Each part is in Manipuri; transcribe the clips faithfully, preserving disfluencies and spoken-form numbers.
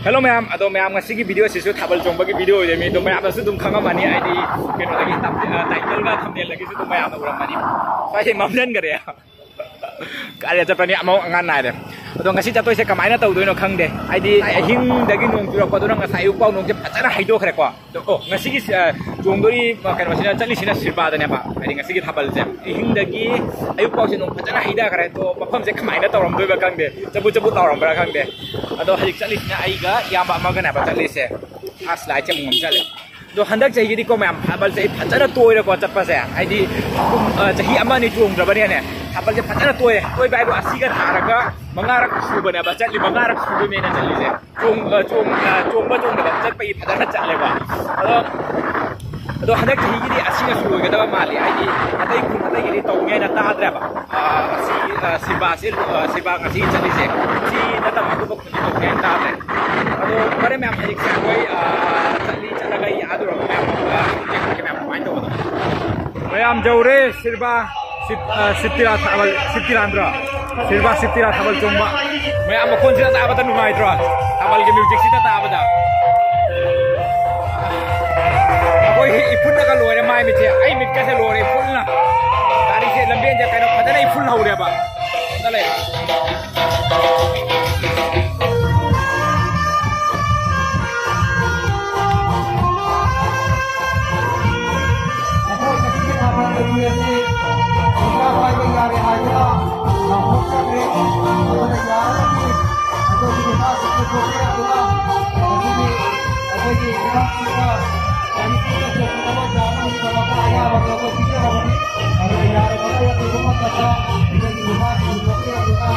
Hello ꯃꯌꯥꯝ, ꯑꯗꯣ ꯃꯌꯥꯝ ꯉꯁꯤꯒꯤ video ꯑꯁꯤꯁꯨ ꯊꯥꯕꯜ ꯆꯣꯡꯕꯒꯤ video ꯑꯣꯏꯗꯣꯏꯅꯤ꯫ ꯑꯗꯣ ꯃꯌꯥꯝꯅꯁꯨ ꯑꯗꯨꯝ ꯈꯪꯉꯝꯃꯅꯤ, ꯍꯥꯏꯗꯤ ꯀꯩꯅꯣꯗꯒꯤ ꯇꯝ-, ꯑ, title ꯒ thumbnail ꯗꯒꯤꯁꯨ ꯑꯗꯨꯝ ꯃꯌꯥꯝꯅ ꯎꯔꯝꯃꯅꯤ꯫ ꯁ꯭ꯋꯥꯏꯁꯦ ꯃꯝꯁꯤꯟꯈꯔꯦ꯫ ꯀꯥꯏꯗ ꯆꯠꯄꯅꯤ ꯑꯃꯨꯛ ꯑꯉꯥꯡ ꯅꯥꯏꯔꯦ꯫ ꯑꯗꯣ ꯉꯁꯤ ꯆꯠꯇꯣꯏꯁꯦ ꯀꯃꯥꯏꯅ ꯇꯧꯗꯣꯏꯅꯣ ꯈꯪꯗꯦ꯫ ꯍꯥꯏꯗꯤ ꯑꯍꯤꯡꯗꯒꯤ ꯅꯣꯡ ꯆꯨꯔꯛꯄꯗꯨꯅ ꯉꯁꯥꯏ ꯑꯌꯨꯛ ꯐꯥꯎ ꯅꯣꯡꯁꯦ ꯐꯖꯅ ꯍꯩꯗꯣꯛꯈ꯭ꯔꯦꯀꯣ꯫ ꯑꯗꯣ, ꯑꯣ, ꯉꯁꯤꯒꯤ, ꯑ, ꯆꯣꯡꯗꯣꯔꯤ, ꯑ, ꯀꯩꯅꯣꯁꯤꯅ, ꯆꯠꯂꯤꯁꯤꯅ ꯁꯤꯔꯕꯥꯗꯅꯦꯕ꯫ ꯍꯥꯏꯗꯤ ꯉꯁꯤꯒꯤ ꯊꯥꯕꯜꯁꯦ ꯑꯍꯤꯡꯗꯒꯤ ꯑꯌꯨꯛ ꯐꯥꯎꯁꯦ ꯅꯣꯡ ꯐꯖꯅ ꯍꯩꯊꯈ꯭ꯔꯦ꯫ ꯑꯗꯣ ꯃꯐꯝꯁꯦ ꯀꯃꯥꯏꯅ ꯇꯧꯔꯝꯗꯣꯏꯕ ꯈꯪꯗꯦ, ꯆꯕꯨꯠ ꯆꯕꯨꯠ ꯂꯥꯎꯔꯝꯕ꯭ꯔꯥ ꯈꯪꯗꯦ꯫ ꯑꯗꯣ ꯍꯧꯖꯤꯛ ꯆꯠꯂꯤꯁꯤꯅ ꯑꯩꯒ ꯏꯌꯥꯝꯕ ꯑꯃꯒꯅꯦꯕ ꯆꯠꯂꯤꯁꯦ꯫ ꯑꯁ, ꯂꯥꯏꯠꯁꯦ ꯑꯃꯨꯛ ꯃꯝꯁꯤꯜꯂꯦ꯫ ꯑꯗꯣ ꯍꯟꯗꯛ ꯆꯍꯤꯒꯤꯗꯤꯀꯣ ꯃꯌꯥꯝ, ꯊꯥꯕꯜꯁꯦ ꯑꯩ ꯐꯖꯅ ꯇꯣꯏꯔꯦꯀꯣ ꯆꯠꯄꯁꯦ꯫ ꯍꯥꯏꯗꯤ ꯀꯨꯝ-, ꯑ, ꯆꯍꯤ ꯑꯃ ꯑꯅꯤ ꯆꯣꯡꯗ꯭ꯔꯕꯅꯤꯅꯅꯦ, ꯊꯥꯕꯜꯁꯦ ꯐꯖꯅ ꯇꯣꯏꯔꯦ꯫ ꯇꯣꯏꯕ ꯍꯥꯏꯕꯨ ꯑꯁꯤꯒ ꯊꯥꯔꯒ ꯃꯉꯥꯔꯛ ꯁꯨꯕꯅꯦꯕ ꯆꯠꯂꯤ, ꯃꯉꯥꯔꯛ ꯁꯨꯗꯣꯏꯅꯦꯅ ꯆꯠꯂꯤꯁꯦ꯫ ꯆꯣꯡ-, ꯑ, ꯆꯣꯡ-, ꯑ, ꯆꯣꯡꯕ ꯆꯣꯡꯗꯕ ꯆꯠꯄꯒꯤ ꯐꯖꯅ ꯆꯠꯂꯦꯀꯣ꯫ ꯑꯗꯣ, ꯑꯗꯣ ꯍꯟꯗꯛ ꯆꯍꯤꯒꯤꯗꯤ ꯑꯁꯤꯅꯁꯨ ꯂꯣꯏꯒꯗꯕ ꯃꯥꯜꯂꯤ꯫ ꯍꯥꯏꯗꯤ ꯑꯇꯩ ꯈꯨꯟ ꯑꯇꯩꯒꯤꯗꯤ ꯇꯧꯅꯤ ꯍꯥꯏꯅ ꯇꯥꯗ꯭ꯔꯦꯕ꯫ ꯑ, ꯑꯁꯤ, ꯑ, ꯁꯤꯕꯥꯁꯦ, ꯑ, ꯁꯤꯕꯥ ꯉꯁꯤ ꯆꯠꯂꯤꯁꯦ꯫ ꯁꯤ ꯅꯠꯇꯕ ꯑꯇꯣꯞꯄ ꯈꯨꯟꯗꯤ ꯇꯧꯅꯤ ꯍꯥꯏꯅ ꯇꯥꯗ꯭ꯔꯦ꯫ ꯑꯗꯣ ꯐꯔꯦ ꯃꯌꯥꯝ, ꯍꯧꯖꯤꯛꯁꯦ ꯑꯩꯈꯣꯏ, ꯑ, ꯆꯠꯂꯤ ꯆꯠꯂꯒ ꯌꯥꯗꯧꯔꯕ ꯃꯌꯥꯝ, ꯑ, ꯌꯦꯡꯉꯛꯀꯦ ꯃꯌꯥꯝ ꯀꯃꯥꯏꯅ ꯇꯧꯕꯅꯣ꯫ ꯃꯌꯥꯝ ꯌꯧꯔꯦ ꯁꯤꯔꯕꯥ꯫ ꯁꯤꯠ-, ꯑ, ꯁꯤꯠꯇꯤꯔꯥ ꯊꯥꯕꯜ, ꯁꯤꯠꯇꯤꯔꯥꯟꯗ꯭ꯔꯣ? ꯁꯤꯔꯕꯥ ꯁꯤꯠꯇꯤꯔꯥ ꯊꯥꯕꯜ ꯆꯣꯡꯕ꯫ ꯃꯌꯥꯝ ꯃꯈꯣꯟꯁꯤꯗ ꯇꯥꯕꯗ ꯅꯨꯡꯉꯥꯏꯇ꯭ꯔꯣ? ꯊꯥꯕꯜꯒꯤ musicꯁꯤꯗ ꯇꯥꯕꯗ꯫ ꯑꯩꯈꯣꯏ ꯏꯐꯨꯟꯗꯒ ꯂꯣꯏꯔꯦ ꯃꯥꯏ ꯃꯤꯠꯁꯦ꯫ ꯑꯩ ꯃꯤꯠꯀꯁꯦ ꯂꯣꯏꯔꯦ ꯏꯐꯨꯟꯅ꯫ ꯒꯥꯔꯤꯁꯦ ꯂꯝꯕꯦꯟꯁꯦ ꯀꯩꯅꯣ ꯐꯖꯅ ꯏꯐꯨꯜ ꯍꯧꯔꯦꯕ꯫ ꯑꯝꯇ ꯂꯩ꯫ ꯑꯩꯈꯣꯏ ꯉꯁꯤꯒꯤ ꯊꯥꯕꯜ ꯂꯩꯇꯦꯡ ꯑꯁꯤ ꯄꯩꯁꯥ ꯄꯥꯏꯕ ꯌꯥꯔꯦ ꯍꯥꯏꯗꯨꯅ ꯂꯥꯎꯊꯣꯛꯆꯗ꯭ꯔꯦ꯫ ꯑꯗꯨꯅ ꯌꯥꯔꯒꯗꯤ ꯑꯩꯈꯣꯏꯒꯤ ꯅꯨꯄꯥꯁꯤꯡꯁꯦ ꯊꯣꯛꯄꯤꯔꯛꯇꯨꯅ ꯉꯁꯤꯒꯤ ꯑꯩꯈꯣꯏꯒꯤ ꯂꯩꯕꯥꯛꯁꯤꯡꯗ ꯃꯅꯤꯄꯨꯔꯗ ꯆꯣꯡꯒꯗꯕ ꯗꯥꯝ ꯑꯃꯒꯤꯗꯃꯛꯇ ꯑꯌꯥꯕ ꯑꯩꯈꯣꯏ ꯄꯤꯖꯔꯕꯅꯤ꯫ ꯑꯗꯨꯅ ꯌꯥꯔꯒꯗꯤ ꯑꯊꯨꯕ ꯃꯇꯝꯗ ꯑꯩꯈꯣꯏꯒꯤ ꯅꯨꯄꯥꯁꯤꯡ ꯊꯣꯛꯄꯤꯔꯛꯇꯨꯅ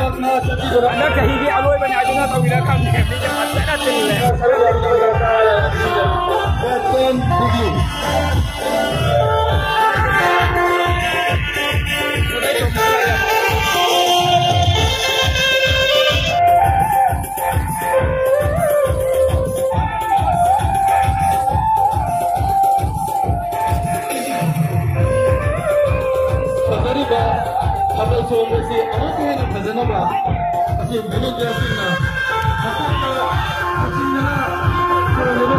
ꯍꯟꯗꯛ ꯆꯍꯤꯒꯤ ꯑꯂꯣꯏꯕꯅꯦ ꯍꯥꯏꯗꯨꯅ ꯇꯧꯕꯤꯔ ꯈꯪꯗꯦ꯫ ꯃꯤꯁꯦ ꯐꯖꯅ ꯆꯤꯜꯂꯦ꯫ ꯐꯖꯔꯤꯕ ꯊꯥꯕꯜ ꯆꯣꯡꯕꯁꯤ ꯑꯃꯨꯛꯀ ꯍꯦꯟꯅ ꯐꯖꯅꯕ ꯑꯁꯤ ꯚꯣꯂꯨꯟꯇꯤꯌꯔꯁꯤꯡꯅ ꯃꯀꯣꯛꯇ ꯍꯛꯆꯤꯟꯅꯅ ꯆꯣꯡꯂꯤꯕ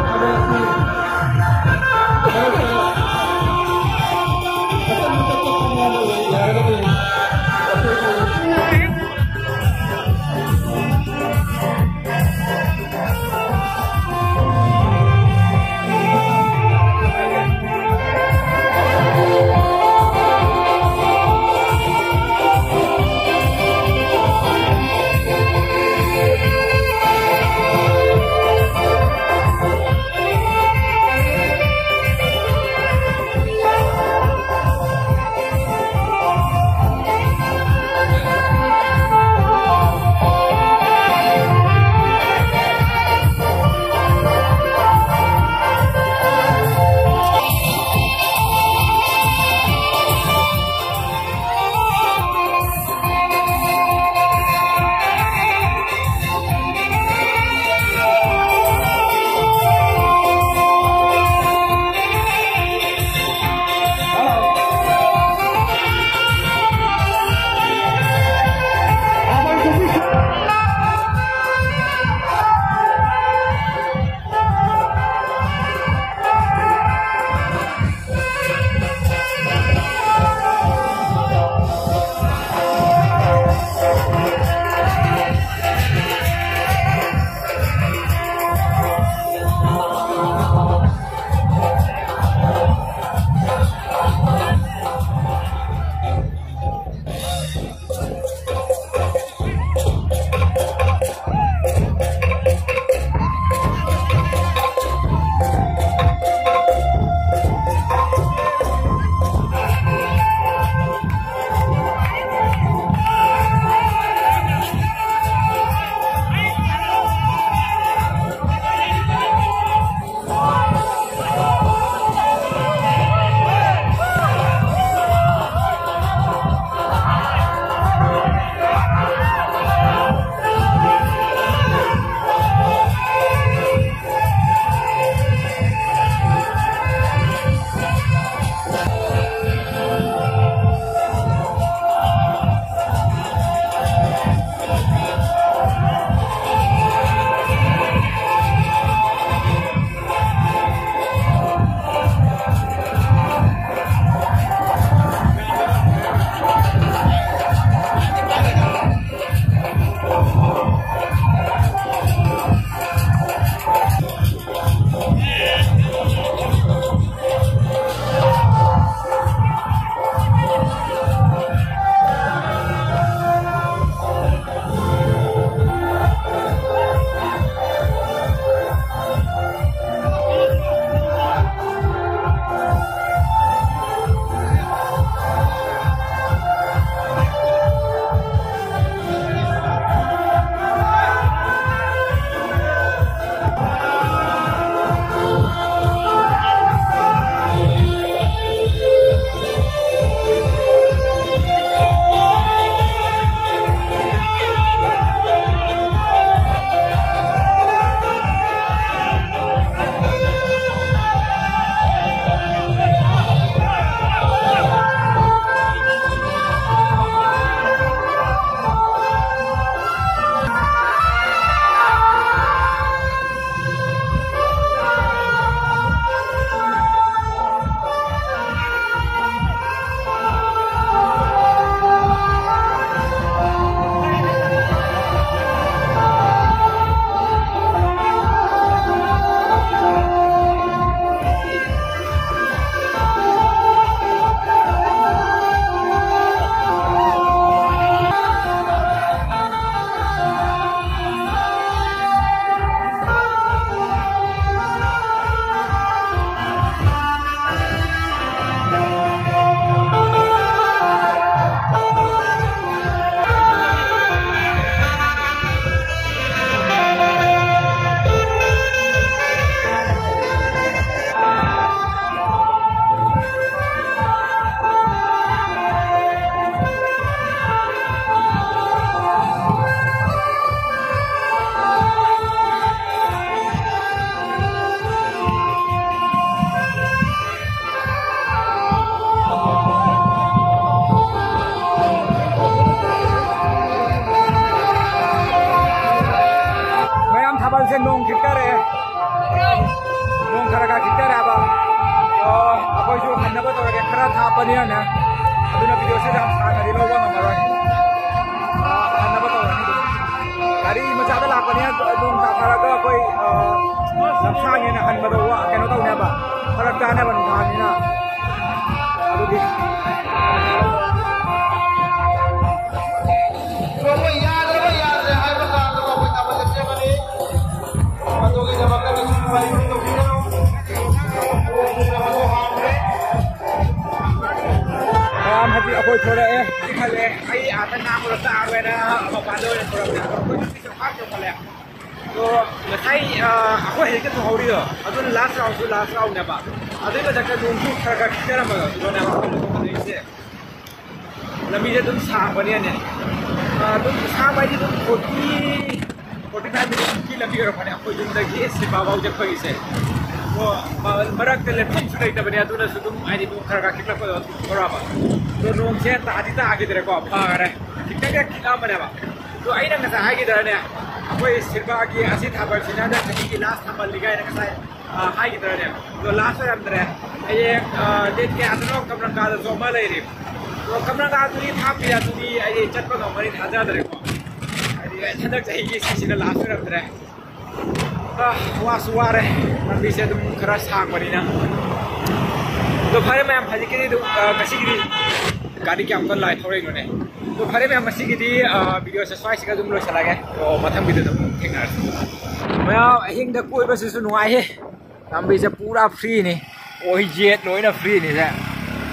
ꯍꯦꯟꯅ ꯍꯟꯕꯗ ꯋꯥ-, ꯀꯩꯅꯣ ꯇꯧꯅꯦꯕ, ꯐꯔꯛ ꯇꯥꯅꯦꯕ ꯅꯨꯡꯗꯥꯡꯅꯤꯅ꯫ ꯑꯗꯨꯒꯤ ꯇꯣꯡꯕ ꯌꯥꯗ꯭ꯔꯕ ꯌꯥꯗ꯭ꯔꯦ ꯍꯥꯏꯕ ꯀꯥꯟꯗ ꯑꯩꯈꯣꯏ ꯊꯥꯕꯜ ꯂꯦꯞꯆꯕꯅꯤ꯫ ꯃꯗꯨꯒꯤꯗꯃꯛꯇ ꯃꯁꯤ ꯄꯔꯤꯡ ꯇꯧꯕꯤꯒꯅꯨ꯫ ꯊꯣꯡꯁꯤꯅ ꯃꯗꯨ ꯍꯥꯡꯗ꯭ꯔꯦ꯫ ꯃꯌꯥꯝ ꯍꯧꯖꯤꯛ ꯑꯩꯈꯣꯏ ꯊꯣꯛꯂꯛꯑꯦ꯫ ꯈꯜꯂꯦ, ꯑꯩ ꯑꯥꯗ ꯉꯥꯡꯕꯗꯣ ꯇꯥꯔꯣꯏꯅ ꯃꯄꯥꯟꯗ ꯑꯣꯏꯅ ꯊꯣꯛꯂꯛꯄꯅꯦ꯫ ꯑꯩꯈꯣꯏ ꯅꯨꯄꯤꯁꯨ ꯍꯥꯞꯇ ꯈꯜꯂꯦ꯫ ꯑꯗꯣ ꯉꯁꯥꯏ, ꯑ, ꯑꯩꯈꯣꯏ ꯍꯧꯖꯤꯛꯇ ꯊꯣꯛꯍꯧꯔꯤꯗꯣ, ꯑꯗꯨꯅ last roundꯁꯨ last roundꯅꯦꯕ꯫ ꯑꯗꯨꯏ ꯃꯊꯛꯇ ꯅꯣꯡꯁꯨ ꯈꯔ ꯈꯔ ꯈꯤꯛꯆꯔꯝꯃꯒ, ꯑꯗꯨꯅꯦꯕ ꯑꯩꯈꯣꯏꯅ ꯊꯣꯛꯍꯧꯔꯤꯁꯦ꯫ ꯂꯝꯕꯤꯁꯦ ꯑꯗꯨꯝ ꯁꯥꯡꯕꯅꯤꯅꯅꯦ, ꯑ, ꯑꯗꯨꯝ ꯁꯥꯡꯕ ꯍꯥꯏꯗꯤ ꯑꯗꯨꯝ forty, forty five minutesꯀꯤ ꯂꯝꯕꯤ ꯑꯣꯏꯔꯛꯄꯅꯦ ꯑꯩꯈꯣꯏ ꯌꯨꯝꯗꯒꯤ ꯁꯤꯜꯕꯥ ꯐꯥꯎ ꯆꯠꯄꯒꯤꯁꯦ꯫ ꯑꯗꯣ, ꯑ, ꯃꯔꯛꯇ ꯂꯦꯞꯐꯝꯁꯨ ꯂꯩꯇꯕꯅꯦ, ꯑꯗꯨꯅꯁꯨ ꯑꯗꯨꯝ ꯍꯥꯏꯗꯤ ꯑꯗꯨꯝ ꯈꯔ ꯈꯔ ꯈꯤꯛꯂꯛꯄꯗꯣ ꯑꯗꯨꯝ ꯊꯣꯔꯛꯑꯕ꯫ ꯑꯗꯣ ꯅꯣꯡꯁꯦ ꯇꯥꯗꯤ ꯇꯥꯈꯤꯗ꯭ꯔꯦꯀꯣ, ꯐꯈꯔꯦ꯫ ꯈꯤꯇꯪ ꯈꯤꯇꯪ ꯈꯤꯛꯂꯛꯑꯝꯕꯅꯦꯕ꯫ ꯑꯗꯣ ꯑꯩꯅ ꯉꯁꯥꯏ ꯍꯥꯏꯈꯤꯗ꯭ꯔꯅꯦ, ꯑꯩꯈꯣꯏ ꯁꯤꯜꯕꯥꯒꯤ ꯑꯁꯤ ꯊꯥꯕꯜꯁꯤꯅ ꯍꯟꯗꯛ ꯆꯍꯤꯒꯤ last ꯊꯥꯕꯜꯅꯤ ꯀꯥꯏꯅ ꯉꯁꯥꯏ, ꯑ, ꯍꯥꯏꯈꯤꯗ꯭ꯔꯅꯦ? ꯑꯗꯣ last ꯑꯣꯏꯔꯝꯗ꯭ꯔꯦ꯫ ꯍꯌꯦꯡ, ꯑ, date ꯀꯌꯥꯗꯅꯣ ꯀꯝꯔꯪꯒꯥꯗꯁꯨ ꯑꯃ ꯂꯩꯔꯤ꯫ ꯑꯗꯣ ꯀꯝꯔꯪꯒꯥꯗꯨꯗꯤ ꯊꯥꯞꯄꯤ, ꯑꯗꯨꯗꯤ ꯑꯩ ꯆꯠꯄ ꯉꯝꯒꯅꯤ ꯊꯥꯖꯗ꯭ꯔꯦꯀꯣ꯫ ꯍꯥꯏꯗꯤ ꯍꯟꯗꯛ ꯆꯍꯤꯒꯤ ꯁꯤꯁꯤꯅ last ꯑꯣꯏꯔꯝꯗ꯭ꯔꯦ꯫ ꯑ, ꯋꯥꯁꯨ ꯋꯥꯔꯦ, ꯂꯝꯕꯤꯁꯦ ꯑꯗꯨꯝ ꯈꯔ ꯁꯥꯡꯕꯅꯤꯅ꯫ ꯑꯗꯣ ꯐꯔꯦ ꯃꯌꯥꯝ, ꯍꯧꯖꯤꯛꯀꯤꯗꯤ ꯑꯗꯨꯝ, ꯑ, ꯉꯁꯤꯒꯤꯗꯤ ꯒꯥꯔꯤ ꯀꯌꯥꯝ ꯀꯟꯅ ꯂꯥꯏ ꯊꯧꯔꯛꯏꯅꯣꯅꯦ꯫ ꯑꯗꯣ ꯐꯔꯦ ꯃꯌꯥꯝ, ꯉꯁꯤꯒꯤꯗꯤ, ꯑ, videoꯁꯦ ꯁ꯭ꯋꯥꯏꯁꯤꯒ ꯑꯗꯨꯝ ꯂꯣꯏꯁꯤꯜꯂꯒꯦ꯫ ꯑꯗꯣ ꯃꯊꯪ videoꯗ ꯑꯃꯨꯛ ꯊꯦꯡꯅꯔꯁꯤ꯫ ꯃꯌꯥꯝ, ꯑꯍꯤꯡꯗ ꯀꯣꯏꯕꯁꯤꯁꯨ ꯅꯨꯡꯉꯥꯏꯍꯦ꯫ ꯂꯝꯕꯤꯁꯦ ꯄꯨꯔꯥ freeꯅꯤ꯫ ꯑꯣꯏ ꯌꯦꯠ ꯂꯣꯏꯅ freeꯅꯤ ꯁꯦ꯫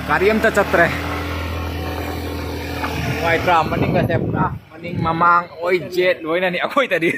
ꯒꯥꯔꯤ ꯑꯝꯇ ꯆꯠꯇ꯭ꯔꯦ꯫ ꯅꯨꯡꯉꯥꯏꯇ꯭ꯔꯥ? ꯃꯅꯤꯡꯒꯁꯦ ꯄꯨꯔꯥ ꯃꯅꯤꯡ ꯃꯃꯥꯡ ꯑꯣꯏ ꯌꯦꯠ ꯂꯣꯏꯅꯅꯤ ꯑꯩꯈꯣꯏꯗꯗꯤ꯫